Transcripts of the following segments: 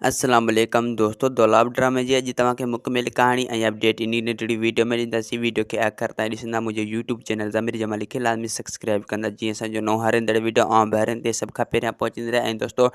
السلام عليڪم دوستو دولاب ڊرامي جي اڄ توهان کي مڪمل ڪهاڻي ۽ اپڊيٽ انهي ننڍڙي ويڊيو ۾ ڏينداسين. ويڊيو کي آخر تائين ڏسندا. منهنجو يوٽيوب چينل ضمير جمالي کي لازمي سبسڪرائب ڪندا جيئن اسان جو نئون هر ايندڙ ويڊيو اوهان ڀائرن تي سڀ کان پهريان پهچندي رهي ۽ دوستو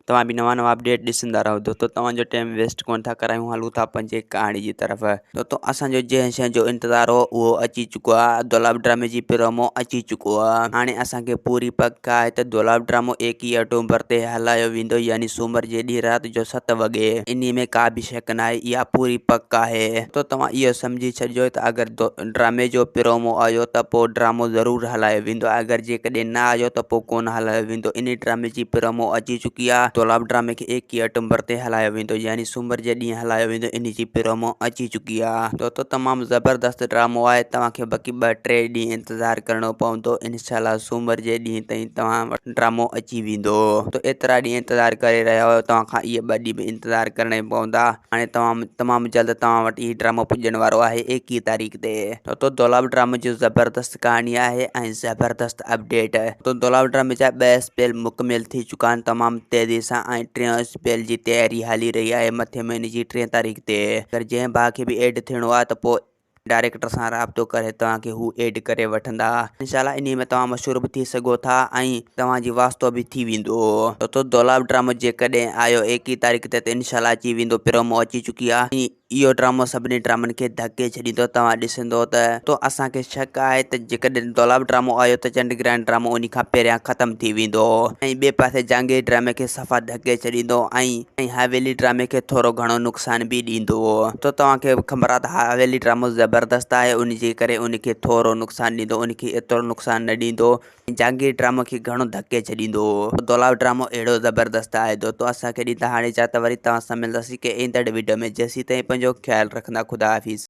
توهان به نوان نوان اپڊيٽ ڏسندا رهو. دوستو توهان جو ٽائيم ويسٽ ڪونه ٿا ڪرايون، هلون ٿا پنهنجي ڪهاڻي جي طرف. دوستو اسان جو جنهن شيء جو انتظار هو اهو اچي چڪو آهي. دولاب ڊرامي جي پرومو اچي چڪو آهي. هاڻي اسان کي پوري پڪ آهي ته دولاب ڊرامو ايڪيهه آڪٽوبر تي هلايو ويندو يعني سومر جي ڏينهن رات جو 7 وڳي. انهي ۾ ڪا به شڪ ناهي، اها پوري پڪ آهي. دوستو توهان اهو سمجهي ڇڏجو ته اگر ڊرامي جو پرومو آيو ته پوء ڊرامو ضرور هلايو ويندو اگر جيڪڏهن نه آيو ته پوء ڪونه هلايو ويندو. انهي ڊرامي جي پرومو اچي چڪي آهي. دولاب ڊرامي کي 21 آڪٽوبر تي هلايو ويندو يعني سومر جي ڏينهن هلايو ويندو. انهي جي پرومو اچي چڪي آهي. دوستو تمام زبردست ڊرامو آهي. توهان کي باقي ٻه ٽي ڏينهن انتظار ڪرڻو پوندو. انشاء الله سومر جي ڏينهن تائين توهان وٽ ڊرامو اچي ويندو. تو ايترا ڏينهن انتظار ڪري رهيا آهيو توهان کان اهي ٻه ڏينهن به انتظار ڪرڻا ئي پوندا. هاڻي توهان تمام جلد توهان وٽ هي ڊرامو پڄڻ وارو آهي 21 تاريخ تي. دوستو دولاب ڊرامي جو زبردست ڪهاڻي آهي ۽ زبردست اپڊيٽ. دوستو دولاب ڊرامي جا ٻه اسپيل مڪمل ٿي چڪا آهن تمام تيزي سان ۽ ٽيون اسپيل جي تياري هلي رهي آهي مٿين مهيني جي 3 تاريخ تي. اگر جنهن ڀاء کي به ايڊ ٿيڻو آهي ته پوء ڊائريڪٽر سان رابطو ڪري توهان کي هو ايڊ ڪري وٺندا. انشاء الله انهي ۾ توهان مشهور به ٿي سگهو ٿا ۽ توهان جي واسطو به ٿي ويندو. دوستو دولاب ڊرامو جيڪڏهن آيو 21 تاريخ تي ته انشاء الله اچي ويندو. پرومو اچي چڪي آهي ۽ اهو ڊرامو سڀني ڊرامن کي ڌڪي ڇڏيندو. توهان ڏسندو ته تو اسان کي شڪ آهي ته جيڪڏهن دولاب ڊرامو آيو ته چنڊ گرهڻ ڊرامو انهي کان پهريان ختم ٿي ويندو ۽ ٻئي پاسي جهانگير ڊرامي کي صفا ڌڪي ڇڏيندو ۽ حويلي ڊرامي کي ٿورو گهڻو نقصان به ڏيندو. ته توهان کي به خبر آهي ته حويلي ڊرامو زبردست آهي ان جي ڪري ان کي ٿورو نقصان ڏيندو ان کي ايترو نقصان نه ڏيندو ۽ جهانگير ڊرامو کي گهڻو ڌڪي ڇڏيندو. دولاب ڊرامو اهڙو زبردست آهي دوستو اسان کي ڏيندا هاڻي اجازت وري توهان سان ملنداسين ڪنهن ايندڙ وڊيو ۾ جيسين تائين پنهنجو خيال رکندا خدا حافظ.